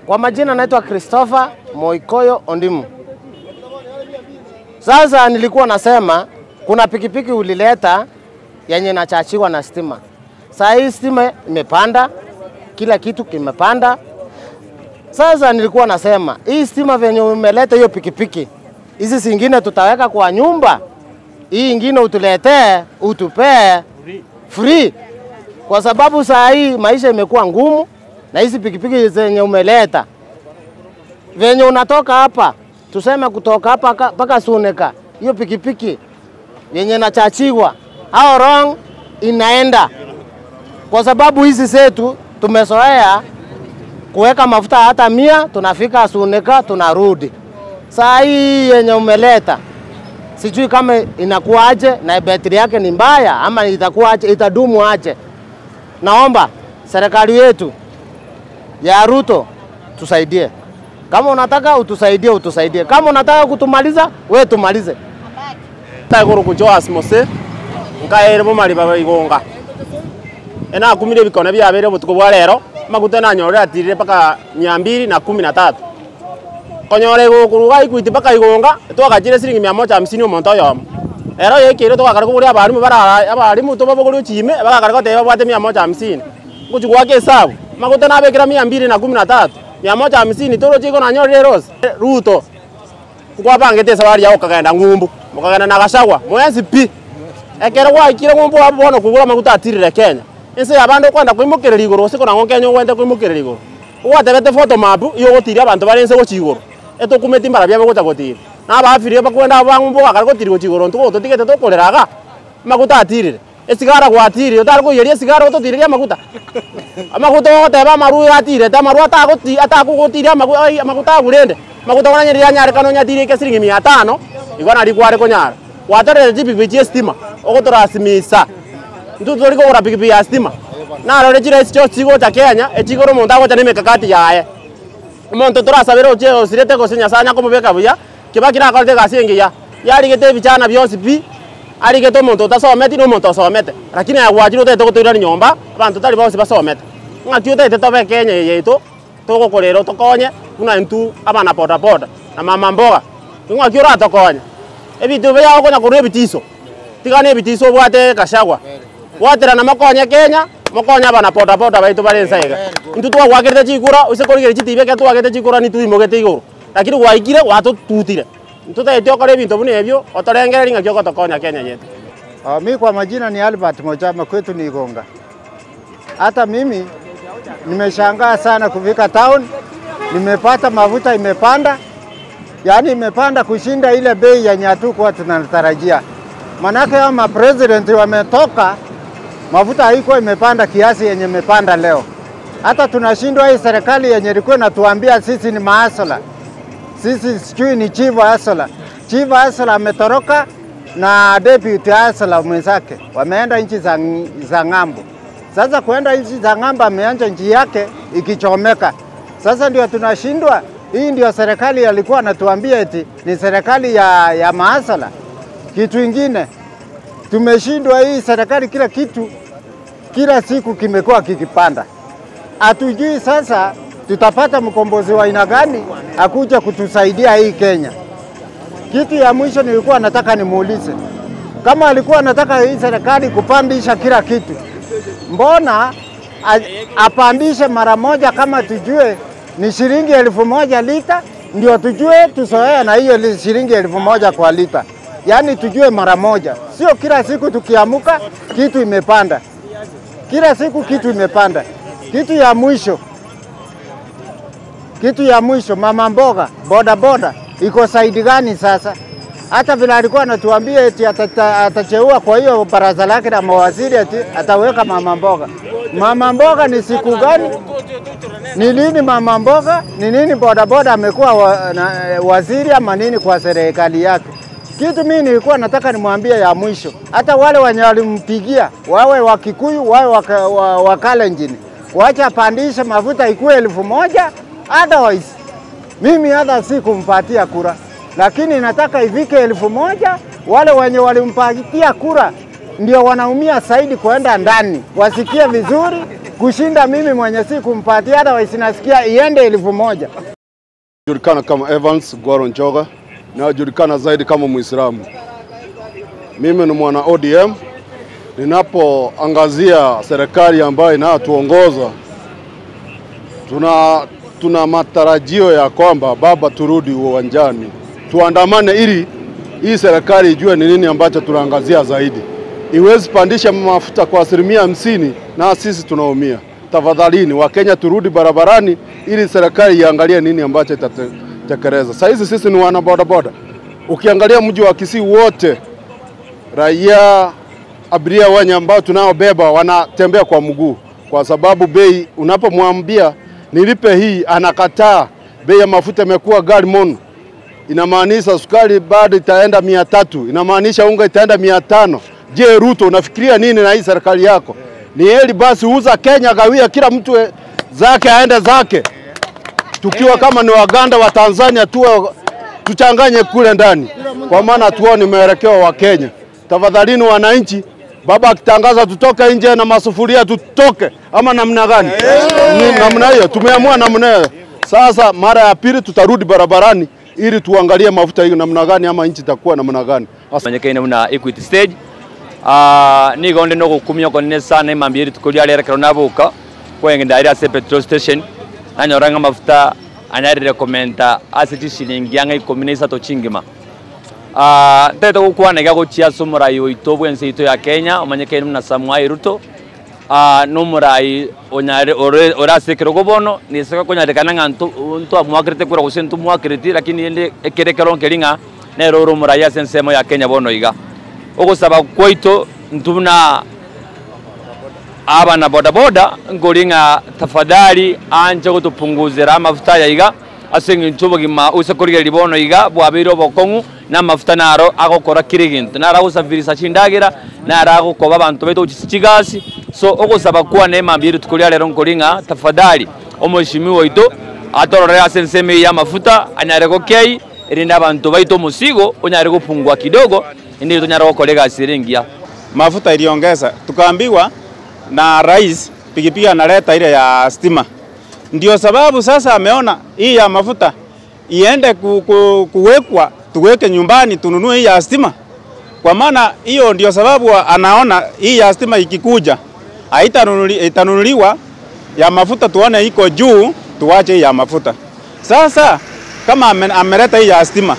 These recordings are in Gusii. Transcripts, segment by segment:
Kwa majina naitwa Christopher Moikoyo Ondimu. Sasa nilikuwa nasema kuna pikipiki ulileta yenye inachachiwa na stima. Saa hii stima imepanda, kila kitu kimepanda. Sasa nilikuwa nasema hii stima venye umeleta hiyo pikipiki, hizi zingine tutaweka kwa nyumba, hii ingine utuletee, utupee free, kwa sababu saa hii maisha imekuwa ngumu, na hizi pikipiki zenye umeleta venye unatoka hapa, tuseme kutoka hapa mpaka Suneka, hiyo pikipiki yenye nachachiwa how wrong inaenda, kwa sababu hizi zetu tumezoea kuweka mafuta hata mia, tunafika Suneka tunarudi. Saa hii yenye umeleta sijui kama inakuwaje na betri yake ni mbaya ama itakuwaje, itadumu aje? Naomba serikali yetu ya Ruto tusaidie. Kama unataka utusaidie, utusaidie. Kama unataka kutumaliza, we tumalize. Tagoro Joas Mose nkaere bomari baba igonga enakumire ebikone biabere obotuko bwa rero amaguta nanyore atirire mpaka mia mbili na kumi na tatu konyora igokoruga Equity mpaka igonga twagachire siringi mia moja hamsini omonto oyomo ero yaikeire twagakara koboria abarimu bara abarimu tobabogoria ochime bagakara goteba babwate mia moja hamsini ngochi goaka esabu amaguta nabekera mia mbili na kumi na tatu mia moja hamsini toroche igo nanyorire erosi Ruto nkwabangete esabari yao okagenda ng'umbu mokagenda na Gachagua mwensi pi ekero gwaikire ng'umbu wabo bono kogora amaguta atirire Kenya ense ya abande okwenda koimokereria igoro gose korang'o Kenya ogwente koimokereria igoro ogwatebete photo map igo ogotiria abanto bare ense gochia igoro etokumeti mbara biabe gocha gotira na abafirie bakwenda abo ba ng'umbu ogakara gotiri gochia igoro intwe gototigete tokorera iga amaguta atirire esigara gwatirire otare koiyeria esigara ototirerie amaguta amaguta ogoteba amarwa iga atirete amarwa atagoti atakogotiria amagu ai amaguta agwo rende amaguta bono onye riria anyarekane onyatirie eke siringi mia tano, igo naria kware konyara. Gwatorire chipikipiki chia estima, ogotorasimisa intwe tori kogora pikipiki ya stima, narore chirahisi chionsi chigocha Kenya, echigoro omonto agocha na emekakati yaye. Omonto torasabere ochie osirete gose Nyasaye anya komobeka buya, Kibaki nakorete egasi engiya, yarigete ebichana bionsi pi, arigete omonto otasometi na omonto osomete, lakini aye gwachire otagete gotoirania nyomba, abanto tari bonsi basomete. Ng'aki otagete tobe Kenya eye yaito, togokorera otokonye, buna intwe abana boda boda, na mama mboga, ng'aki oratokonye? Ebinto ebi okonya korwa ebitiso, tiga na ebitiso obwate Gachagua, bwaterana mokonye Kenya, mokonye abana boda boda baito bare inse iga. Intwe twagwakerete chikura, ase korigereria chitibi ekero twagete chikura nitwaimogete igoro, lakini gwaikire gwatotutire. Ntotageti okore ebinto buna ebio, otorengererie ng'aki ogotokonya Kenya yeto. Mi kwa majina ni Albert Mochama, kwetu ni Igonga. Hata mimi nimeshangaa sana kufika town, nimepata mafuta imepanda, yaani imepanda kushinda ile bei yenye hatukuwa tunatarajia. Manake hao mapresident wametoka, mafuta haikuwa imepanda kiasi yenye imepanda leo. Hata tunashindwa hii serikali yenye ilikuwa inatuambia sisi ni maasala, sisi sijui ni chief hustler. Chief hustler ametoroka na deputy hustler mwenzake wameenda nchi za, za ng'ambo. Sasa kuenda nchi za ng'ambo ameanza nchi yake ikichomeka. Sasa ndio tunashindwa. Hii ndio serikali alikuwa anatuambia eti ni serikali ya, ya mahasala. Kitu ingine tumeshindwa hii serikali, kila kitu kila siku kimekuwa kikipanda. Hatujui sasa tutapata mkombozi wa aina gani akuja kutusaidia hii Kenya. Kitu ya mwisho nilikuwa nataka nimuulize kama alikuwa anataka hii serikali kupandisha kila kitu, mbona a- apandishe mara moja, kama tujue ni shilingi 1000 lita, ndio tujue tuzoee na hiyo li- shilingi 1000 kwa lita, yaani tujue mara moja, sio kila siku tukiamuka kitu imepanda, kila siku kitu imepanda. Kitu ya mwisho kitu ya mwisho, mama mboga boda boda iko saidi gani sasa? Hata vile alikuwa anatuambia eti atata- atacheua kwa hiyo baraza lake la mawaziri eti ataweka mama mboga. Mama mboga ni siku gani? Ni lini mama mboga? Ni nini bodaboda amekuwa wa, na, waziri ama nini kwa serikali yake? Kitu mimi nilikuwa nataka nimwambie ya mwisho, hata wale wenye walimpigia wawe Wakikuyu wawe waka, wa, Wakalenjin, wacha apandishe mafuta ikuwe 1000 otherwise mimi hata si kumpatia kura, lakini nataka ifike 1000. Wale wenye walimpatia kura ndio wanaumia zaidi kuenda ndani, wasikie vizuri. kushinda mimi mwenye si kumpatia, otherwise nasikia iende 1000. Julikana kama Evans Gwaro Njoga, najulikana zaidi kama Muislamu. Mimi ni mwana ODM. Ninapoangazia serikali ambayo inayotuongoza, tuna matarajio ya kwamba baba, turudi uwanjani, tuandamane ili hii serikali ijue ni nini ambacho tunaangazia zaidi. Iwezi pandisha mafuta kwa 50% na sisi tunaumia. Tafadhalini Wakenya, turudi barabarani ili serikali iangalie nini ambacho itatekeleza. Sasa hizi sisi ni wana bodaboda. Ukiangalia mji wa Kisii wote, raia abiria wenye ambao tunaobeba wanatembea kwa mguu, kwa sababu bei, unapomwambia nilipe hii anakataa. Bei ya mafuta imekuwa ghali mno, inamaanisha sukari bado itaenda 300, inamaanisha unga itaenda 500. Je, Ruto unafikiria nini na hii serikali yako? Ni heri basi uza Kenya, gawia kila mtu zake aende zake. Tukiwa kama ni Waganda wa Tanzania tuwe tuchanganye kule ndani, kwa maana tuone mwelekeo wa Kenya. Tafadhalini wananchi, baba akitangaza tutoke nje na masufuria tutoke, ama namna gani? Ni namna hiyo, tumeamua namna hiyo. Sasa mara ya pili tutarudi barabarani ili tuangalie mafuta hiyo namna gani, ama nchi itakuwa namna gani. Manyekaine buna Equity Stage. Nigo onde nogokumia okonene sana emambia rituko riarero ekero naboka kwengenda aria ase petrol station nanyora ng'a amafuta anyarire komenta ase chishilingi ang'e 13 chingima. Ntagete gokwana iga gochia ase omorai oito bwa ense yaito ya Kenya omanyekaine buna Samoei Ruto. Na omorai onyare ore ore ase ekerogo bono nese konyarekana ng'a ntwamwakerete kura gose ntomwakereti lakini rende ekere ekero nkeri ng'a nere ore omorai ase ensemo ya Kenya bono iga. Ogosaba kwaito intwe buna abana bodaboda nkori ng'a tafadhali anche gotopunguzera amafuta aya iga ase eng'encho obogima ose korigereria bono iga bwabeire obokong'u na amafuta naro agokora kera egento, naro agosafirisha chindagera, naro agokoba abanto baito gochia chigasi. So ogosaba kwane mambia rituko ria rero nkori ng'a tafadhali omweshimiwa oito atororere ase ensemo eye ya amafuta anyare gokei erinde abanto baito omosigo onyare gopungua kidogo inde tonyare gokora egasi ere engiya. Mafuta iliongeza, tukaambiwa na rais pikipiki analeta ile ya stima. Ndio sababu sasa ameona hii ya mafuta iende kuwekwa, tuweke nyumbani tununue hii ya stima. Kwa maana hiyo ndio sababu anaona hii ya stima ikikuja itanunuliwa ya mafuta, tuone iko juu tuache hii ya mafuta. Sasa kama ameleta hii ya stima,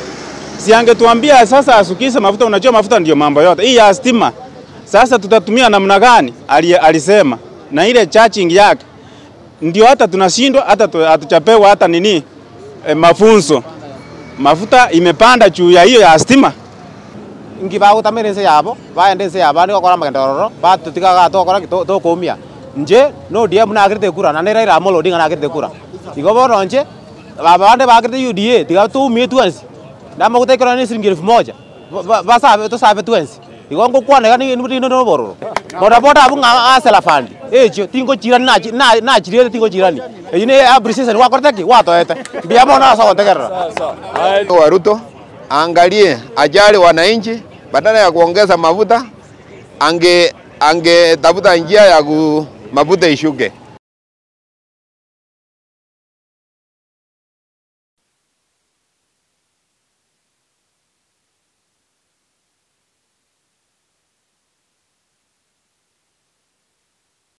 si angetuambia sasa asukise mafuta? Unajua mafuta ndio mambo yote. Hii ya stima sasa tutatumia namna gani? Alisema na ile charging yake ndio hata tunashindwa, hata hatuchapewa hata nini mafunzo. Mafuta imepanda juu ya hiyo ya stima. Ngi bagutamira ense yabo baende ense yabo bande gokora amagendo ororo batutigaga togokora ki tokoumia nche na ODM nakerete kura naende Raila Amolo Odinga nakerete kura. Igo bono nche aba bande bakerete UDA tiga toumie twensi na amaguta ekero na esiringi 1000 basabe tosabe twensi. Igo ngokwana iga rinde na obororo. Bodaboda abwo ng'a hustler fund echio tingochirani nachirete tingochirani. Eywo na appreciation gwakorete ki? Gwatoete. Mbuya mono ase ogontegerera. Wa Ruto aangalie ajali wananchi, badala ya kuongeza mafuta angetafuta njia ya mafuta ishuke.